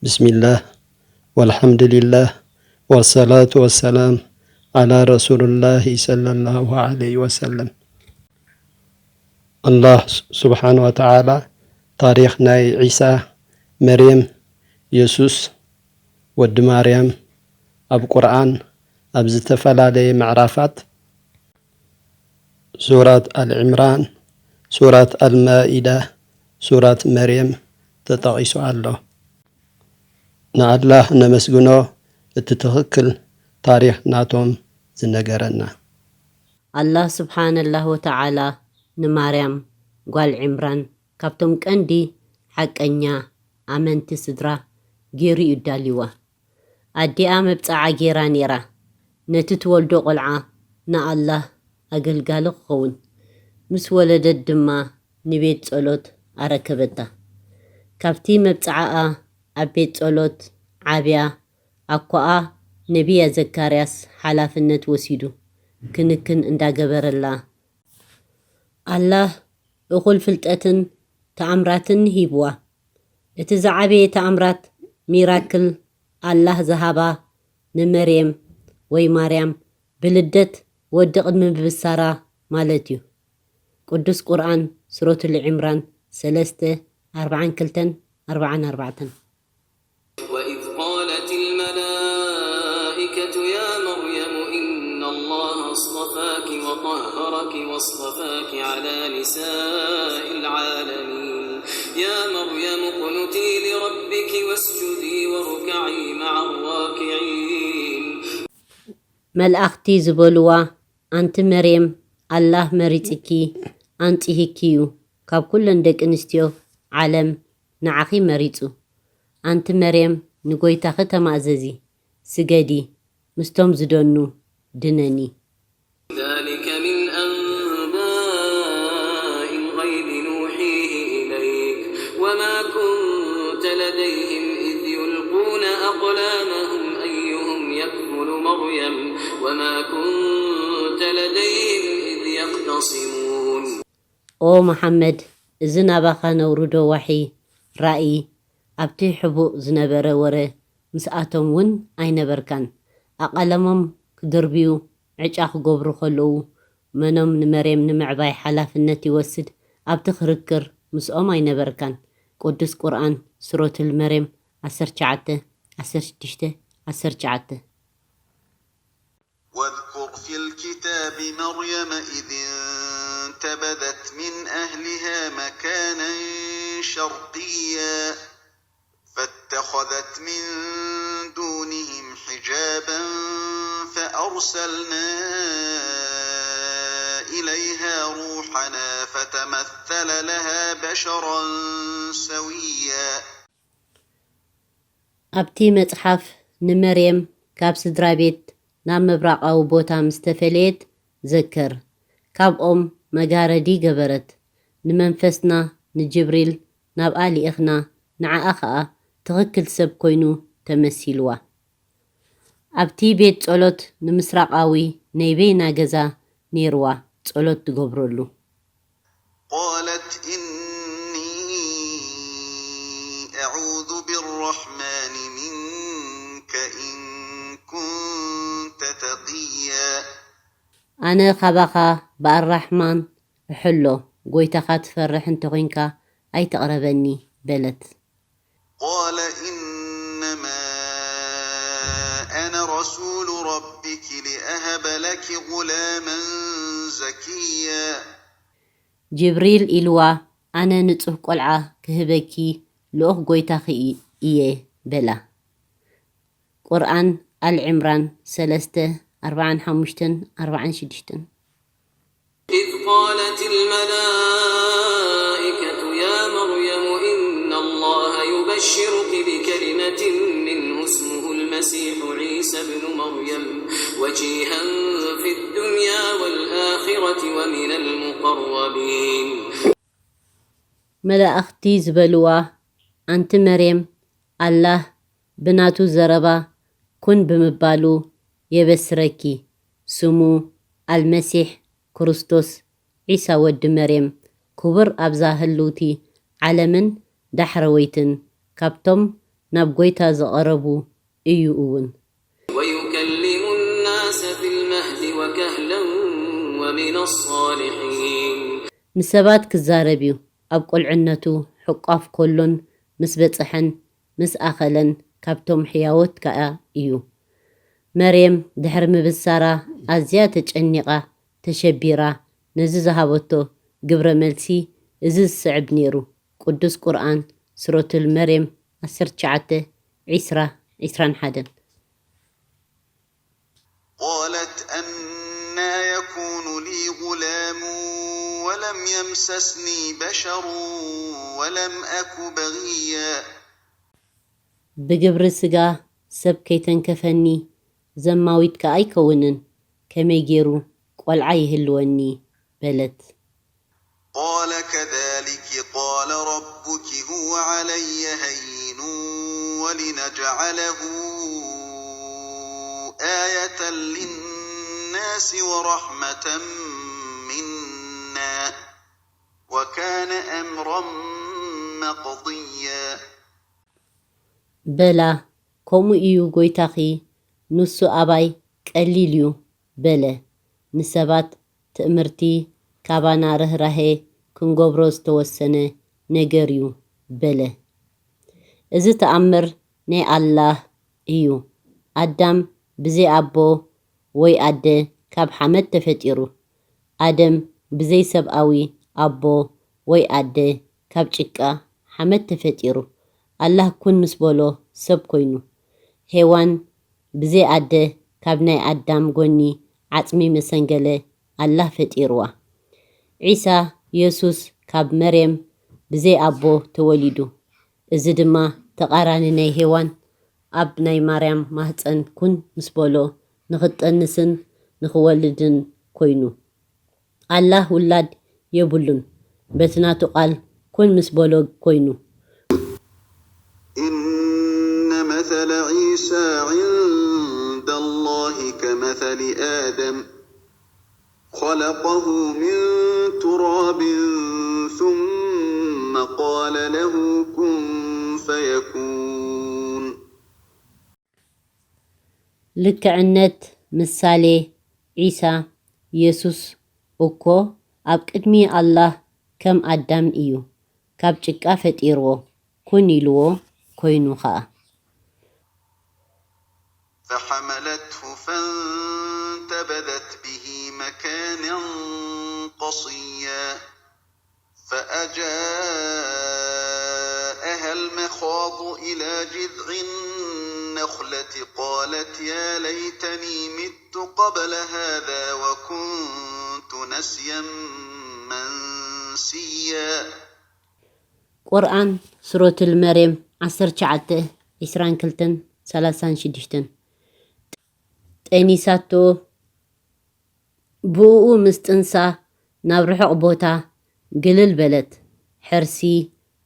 ብስሚላህ፣ ወልሐምዱሊላህ፣ ወሰላቱ ወሰላም ዓላ ረሱሉላሂ ሰለላሁ ዐለይሂ ወሰለም። ኣላህ ስብሓን ወተዓላ ታሪኽ ናይ ዒሳ፣ መርየም፣ የሱስ፣ ወዲ ማርያም ኣብ ቁርኣን ኣብ ዝተፈላለየ ምዕራፋት ሱራት ኣል ዕምራን፣ ሱራት ኣል ማኢዳ፣ ሱራት መርየም ተጠቒሱ ኣሎ። ንኣላህ ነመስግኖ እቲ ትኽክል ታሪኽ ናቶም ዝነገረና። ኣላህ ስብሓነላህ ወተዓላ ንማርያም ጓል ዕምራን ካብቶም ቀንዲ ሓቀኛ ኣመንቲ ስድራ ገይሩ እዩ ዳልይዋ። ኣዲኣ መብጽዓ ገይራ ነይራ፣ ነቲ ትወልዶ ቆልዓ ንኣላህ ኣገልጋሊ ክኸውን። ምስ ወለደት ድማ ንቤት ጸሎት ኣረከበታ። ካብቲ መብጽዓኣ ኣብ ቤት ጸሎት ዓብያ ኣኳኣ ነቢያ ዘካርያስ ሓላፍነት ወሲዱ ክንክን እንዳገበረላ ኣላህ እኹል ፍልጠትን ተኣምራትን ሂብዋ። እቲ ዝዓበየ ተኣምራት ሚራክል ኣላህ ዝሃባ ንመርየም ወይ ማርያም ብልደት ወዲ ቅድሚ ምብሳራ ማለት እዩ። ቅዱስ ቁርኣን ሱረቱል ዕምራን ሰለስተ ኣርብዓን ክልተን ኣርብዓን ኣርባዕተን። وإذ قالت الملائكة يا مريم إن الله اصطفاك وطهرك واصطفاك على نساء العالمين. يا مريم اقنتي لربك واسجدي واركعي مع الراكعين. መልኣኽቲ ዝበልዋ፣ ኣንቲ መርየም ኣላህ መሪጽኪ ኣንጺህኪ እዩ፣ ካብ ኩለን ደቂ ኣንስትዮ ዓለም ንዓኺ መሪጹ። ኣንቲ መርየም ንጎይታኺ ተማእዘዚ፣ ስገዲ፣ ምስቶም ዝደኑ ድነኒ። ذلك من أنباء الغيب نوحيه إليك وما كنت لديهم إذ يلقون أقلامهم أيهم يكفل مريم وما كنت لديهم إذ يختصمون. ኦ መሓመድ፣ እዚ ናባኻ ነውርዶ ዋሒ፣ ራእይ፣ ኣብቲ ሕቡእ ዝነበረ ወረ ምስኣቶም እውን ኣይነበርካን። ኣቓለሞም ክድርብዩ ዕጫ ክገብሩ ከለዉ፣ መኖም ንመርየም ንምዕባይ ሓላፍነት ይወስድ ኣብቲ ክርክር ምስኦም ኣይነበርካን። ቅዱስ ቁርኣን ሱረቱል መርየም ዓሰርተ ትሽዓተ፣ ዓሰርተ ሽዱሽተ፣ ዓሰርተ ትሽዓተ። واذكر في الكتاب مريم إذ انتبذت من أهلها مكانا شرقيا فاتخذت من دونهم حجابا فأرسلنا إليها روحنا فتمثل لها بشرا سويا. ኣብቲ መጽሓፍ ንመርየም ካብ ስድራ ቤት ናብ ምብራቓዊ ቦታ ምስ ተፈለየት ዘክር። ካብኦም መጋረዲ ገበረት። ንመንፈስና ንጅብሪል ናብኣ ልኢኽና፣ ንዓኣ ኸኣ ትኽክል ሰብ ኮይኑ ተመሲልዋ። ኣብቲ ቤት ጸሎት ንምስራቓዊ ናይ በይና ገዛ ነይርዋ ጸሎት ትገብረሉ። قالت إني أعوذ بالرحمن منك إن كنت تقيا. ኣነ ካባኻ ብኣራሕማን እሕሎ፣ ጎይታኻ ትፈርሕ እንተኾይንካ ኣይትቕረበኒ በለት። قال إنما أنا رسول ربك لأهب لك غلاما زكيا. ጅብሪል ኢልዋ፣ ኣነ ንጹህ ቆልዓ ክህበኪ ልኡኽ ጎይታኺ እየ በላ። ቁርኣን ኣል ዕምራን ሰለስተ፣ ኣርብዓን ሓሙሽተን ኣርብዓን ሽዱሽተን። إذ قالت الملائكة يا مريم إن الله يبشرك بكلمة منه اسمه المسيح عيسى ابن مريم وجيها في الدنيا والآخرة ومن المقربين. መላእኽቲ ዝበልዋ፣ ኣንቲ መርየም፣ ኣላህ ብናቱ ዘረባ ኩን ብምባሉ የበስረኪ፣ ስሙ ኣልመሲሕ ክርስቶስ ዒሳ ወዲ መርየም ክቡር ኣብዛ ህልውቲ ዓለምን ዳሕረወይትን ካብቶም ናብ ጐይታ ዝቐረቡ እዩ እውን። ويكلم الناس في المهد وكهلا ومن الصالحين ንሰባት ክዛረብ እዩ። ኣብ ቁልዕነቱ ሕቋፍ ኮሎን ምስ በጽሐን ምስ ኣኸለን ካብቶም ሕያዎት ከኣ እዩ። መርየም ድሕሪ ምብሳራ ኣዝያ ተጨኒቓ፣ ተሸቢራ፣ ነዚ ዝሃበቶ ግብረ መልሲ እዚ ዝስዕብ ነይሩ። ቅዱስ ቁርኣን ሱረቱል መርየም ዓሰርተ ትሽዓተ፣ ዒስራ፣ ዒስራን ሓደን። قالت أنى يكون لي غلام ولم يمسسني بشر ولم أك بغيا ብግብሪ ስጋ ሰብ ከይተንከፈኒ ዘማዊት ከኣ ኣይከውንን፣ ከመይ ገይሩ ቆልዓ ይህልወኒ? በለት። قال كذلك قال ربك هو علي هين ولنجعله آية للناس ورحمة منا وكان أمرا مقضيا በላ፣ ከምኡ እዩ ጐይታኺ፣ ንሱ ኣባይ ቀሊል እዩ በለ። ንሰባት ትእምርቲ ካባና ርህራሄ ክንገብሮ ዝተወሰነ ነገር እዩ በለ። እዚ ተኣምር ናይ ኣላህ እዩ። ኣዳም ብዘይ ኣቦ ወይ ኣደ ካብ ሓመድ ተፈጢሩ። ኣደም ብዘይ ሰብኣዊ ኣቦ ወይ ኣደ ካብ ጭቃ ሓመድ ተፈጢሩ። ኣላህ ኩን ምስ በሎ ሰብ ኮይኑ። ሄዋን ብዘይ ኣደ ካብ ናይ ኣዳም ጎኒ ዓጽሚ መሰንገለ ኣላህ ፈጢርዋ። ዒሳ የሱስ ካብ መርየም ብዘይ ኣቦ ተወሊዱ። እዚ ድማ ተቓራኒ ናይ ሄዋን ኣብ ናይ ማርያም ማህጸን ኩን ምስ በሎ ንኽጠንስን ንኽወልድን ኮይኑ። ኣላህ ውላድ የብሉን። በቲ ናቱ ቃል ኩን ምስ በሎ ኮይኑ። إن مثل عيسى عند الله كمثل آدم خلقه من تراب ثم قال له كن فيكون ልክዕነት ምሳሌ ዒሳ የሱስ እኮ ኣብ ቅድሚ ኣላህ ከም ኣዳም እዩ። ካብ ጭቃ ፈጢርዎ፣ ኩን ኢልዎ፣ ኮይኑ ኸኣ። فحملته فانتبذت به مكانا قصيا فأجاءها المخاض إلى جذع النخلة قالت يا ليتني مت قبل هذا وكنت نسيا منسيا ቁርኣን ሱረቱል መርየም ዓሰርተ ትሽዓተ፣ ዒስራን ክልተን፣ ሰላሳን ሽዱሽተን። ጠኒሳቶ ብእኡ ምስ ጥንሳ ናብ ርሑቕ ቦታ ግልል በለት። ሕርሲ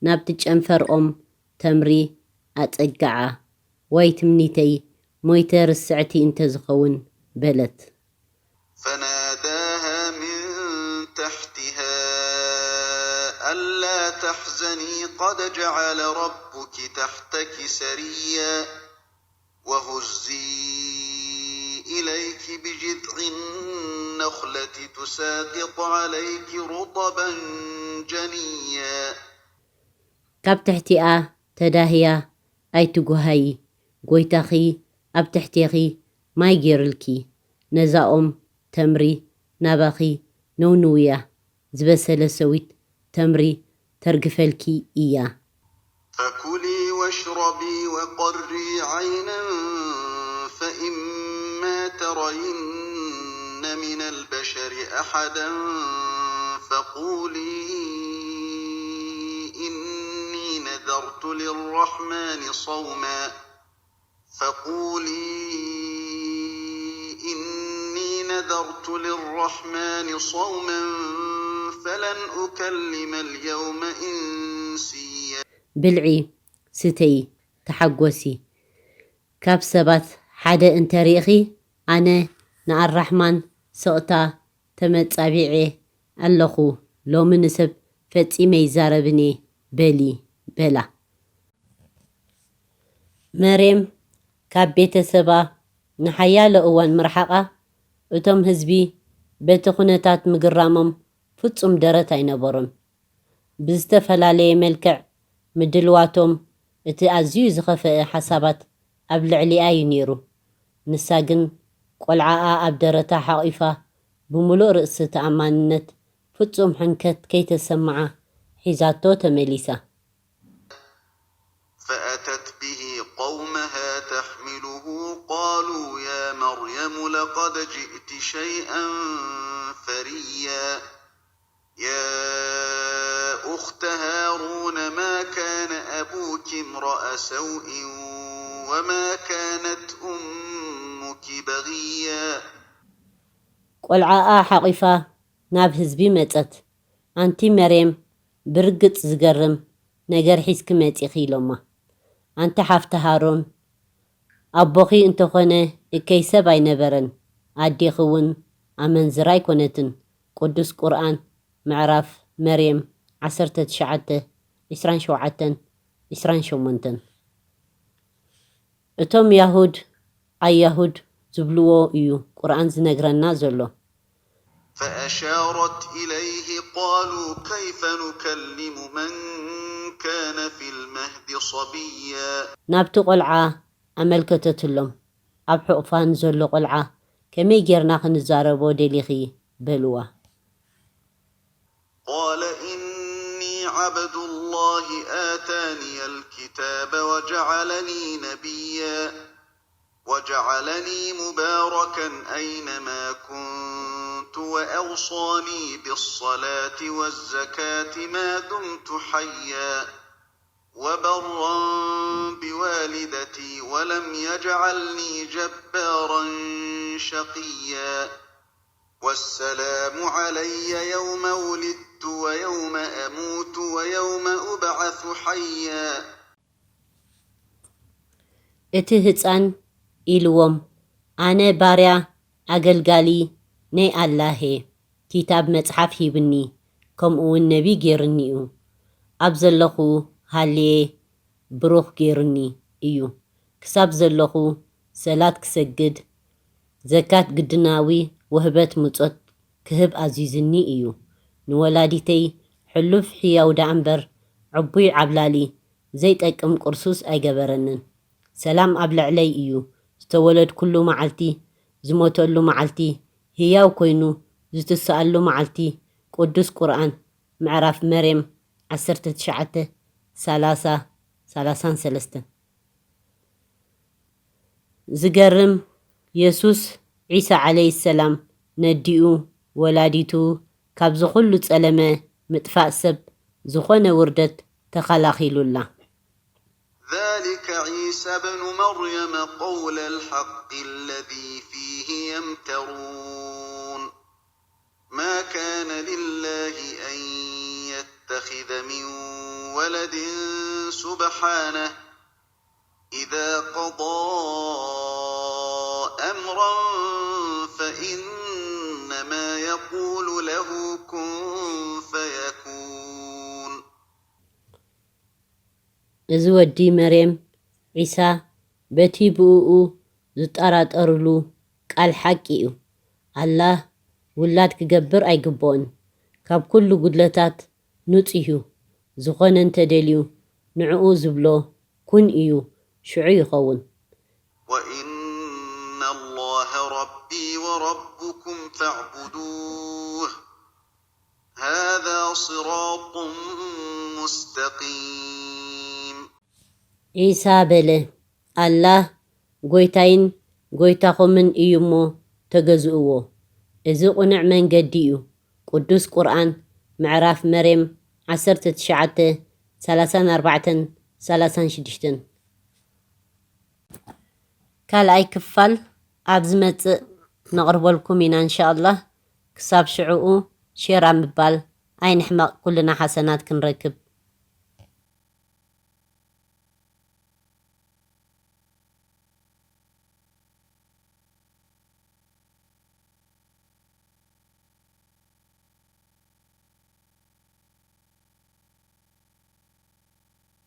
ናብቲ ጨንፈር ኦም ተምሪ ኣጸግዓ። ዋይ ትምኒተይ፣ ሞይተ ርስዕቲ እንተዝኸውን በለት። فناداها من تحتها ألا تحزني قد جعل ربك تحتك سريا وهزي إليك بجذع النخلة تساقط عليك رطبا جنيا ካብ ትሕቲኣ ተዳህያ ኣይትጉሃዪ፣ ጐይታኺ ኣብ ትሕቴኺ ማይ ገይሩልኪ፣ ነዛ ኦም ተምሪ ናባኺ ነውንውያ፣ ዝበሰለ ሰዊት ተምሪ ተርግፈልኪ እያ። فكلي واشربي وقري عينا فإما ترين من البشر أحدا فقولي إني نذرت للرحمن صوما فقولي إني نذرت للرحمن صوما فلن أكلم اليوم إنسيا ብልዒ፣ ስተዪ፣ ተሓጎሲ። ካብ ሰባት ሓደ እንተ ርኢኺ፣ ኣነ ንኣራሕማን ስቕታ ተመጻቢዔ ኣለኹ፣ ሎሚ ንሰብ ፈጺመ ኣይዛረብን እየ በሊ፣ በላ። መሬም ካብ ቤተሰባ ንሓያሎ እዋን ምርሓቓ፣ እቶም ህዝቢ በቲ ኩነታት ምግራሞም ፍጹም ደረት ኣይነበሮን። ብዝተፈላለየ መልክዕ ምድልዋቶም እቲ ኣዝዩ ዝኸፍአ ሓሳባት ኣብ ልዕሊኣ እዩ ነይሩ። ንሳ ግን ቆልዓኣ ኣብ ደረታ ሓቒፋ ብምሉእ ርእሲ ተኣማንነት ፍጹም ሕንከት ከይተሰምዓ ሒዛቶ ተመሊሳ። فأتت به قومها تحمله قالوا يا مريم لقد جئت شيئا فريا. يا أخت هارون ما كان أبوك امرأ سوء وما كانت أمك بغيا. ቆልዓኣ ሓቒፋ ናብ ህዝቢ መጸት። ኣንቲ መሬም፣ ብርግጽ ዝገርም ነገር ሒዝኪ መጺኺ ኢሎማ። ኣንቲ ሓፍቲ ሃሮን፣ ኣቦኺ እንተኾነ እከይ ሰብ ኣይነበረን፣ ኣዴኺ እውን ኣመንዝራ ኣይኮነትን። ቅዱስ ቁርኣን ምዕራፍ መርየም ዓሰርተ ትሽዓተ፣ ዕስራን ሸውዓተን፣ ዕስራን ሸሞንተን። እቶም ያሁድ ኣያሁድ ዝብልዎ እዩ ቁርኣን ዝነግረና ዘሎ። فأشارت إليه قالوا كيف نكلم من كان في المهد صبيا. ናብቲ ቆልዓ ኣመልከተትሎም። ኣብ ሕቑፋ ንዘሎ ቆልዓ ከመይ ጌርና ክንዛረቦ ደሊኺ? በልዋ። قال إني عبد الله آتاني الكتاب وجعلني نبيا وجعلني مباركا أينما كنت وأوصاني بالصلاة والزكاة ما دمت حيا وبرا بوالدتي ولم يجعلني جبارا شقيا والسلام علي يوم ولدت ويوم أموت ويوم أبعث حيا. እቲ ህጻን ኢልዎም፣ ኣነ ባርያ ኣገልጋሊ ናይ ኣላህ እየ። ኪታብ መጽሓፍ ሂብኒ፣ ከምኡ እውን ነቢ ጌርኒ እዩ። ኣብ ዘለኹ ሃልየ ብሩኽ ጌርኒ እዩ። ክሳብ ዘለኹ ሰላት ክሰግድ፣ ዘካት ግድናዊ ወህበት ምጾት ክህብ ኣዚዝኒ እዩ። ንወላዲተይ ሕሉፍ ሕያው ደኣ እምበር ዕቡይ ዓብላሊ ዘይጠቅም ቅርሱስ ኣይገበረንን። ሰላም ኣብ ልዕለይ እዩ። ዝተወለድኩሉ መዓልቲ፣ ዝሞተሉ መዓልቲ፣ ህያው ኮይኑ ዝትስኣሉ መዓልቲ። ቅዱስ ቁርኣን ምዕራፍ መርየም ዓሰርተ ትሽዓተ፣ ሰላሳ፣ ሰላሳን ሰለስተን። ዝገርም፣ የሱስ ዒሳ ዓለይሂ ሰላም ነዲኡ ወላዲቱ ካብዚ ኩሉ ጸለመ ምጥፋእ ሰብ ዝኾነ ውርደት ተኸላኺሉላ። ذلك عيسى ابن مريم قول الحق الذي فيه يمترون ما كان لله أن يتخذ من ولد سبحانه إذا قضى أمرا فإنما يقول له كن فيكون. እዚ ወዲ መርየም ዒሳ በቲ ብእኡ ዝጠራጠርሉ ቃል ሓቂ እዩ። ኣላህ ውላድ ክገብር ኣይግብኦን። ካብ ኩሉ ጉድለታት ንጹህ እዩ። ዝኾነ እንተደልዩ ንዕኡ ዝብሎ ኩን እዩ፣ ሽዑ ይኸውን። وإن الله ربي وربكم فاعبدوه هذا صراط مستقيم. ዒሳ በለ፣ ኣላህ ጎይታይን ጎይታኹምን እዩ እሞ ተገዝእዎ። እዚ ቁኑዕ መንገዲ እዩ። ቅዱስ ቁርኣን ምዕራፍ መርየም ዓሰርተ ትሽዓተ፣ ሰላሳን ኣርባዕተን፣ ሰላሳን ሽዱሽተን። ካልኣይ ክፋል ኣብ ዝመጽእ ነቕርበልኩም ኢና እንሻኣላህ። ክሳብ ሽዕኡ ሼር ኣብ ምባል ኣይንሕመቕ፣ ኩልና ሓሰናት ክንረክብ።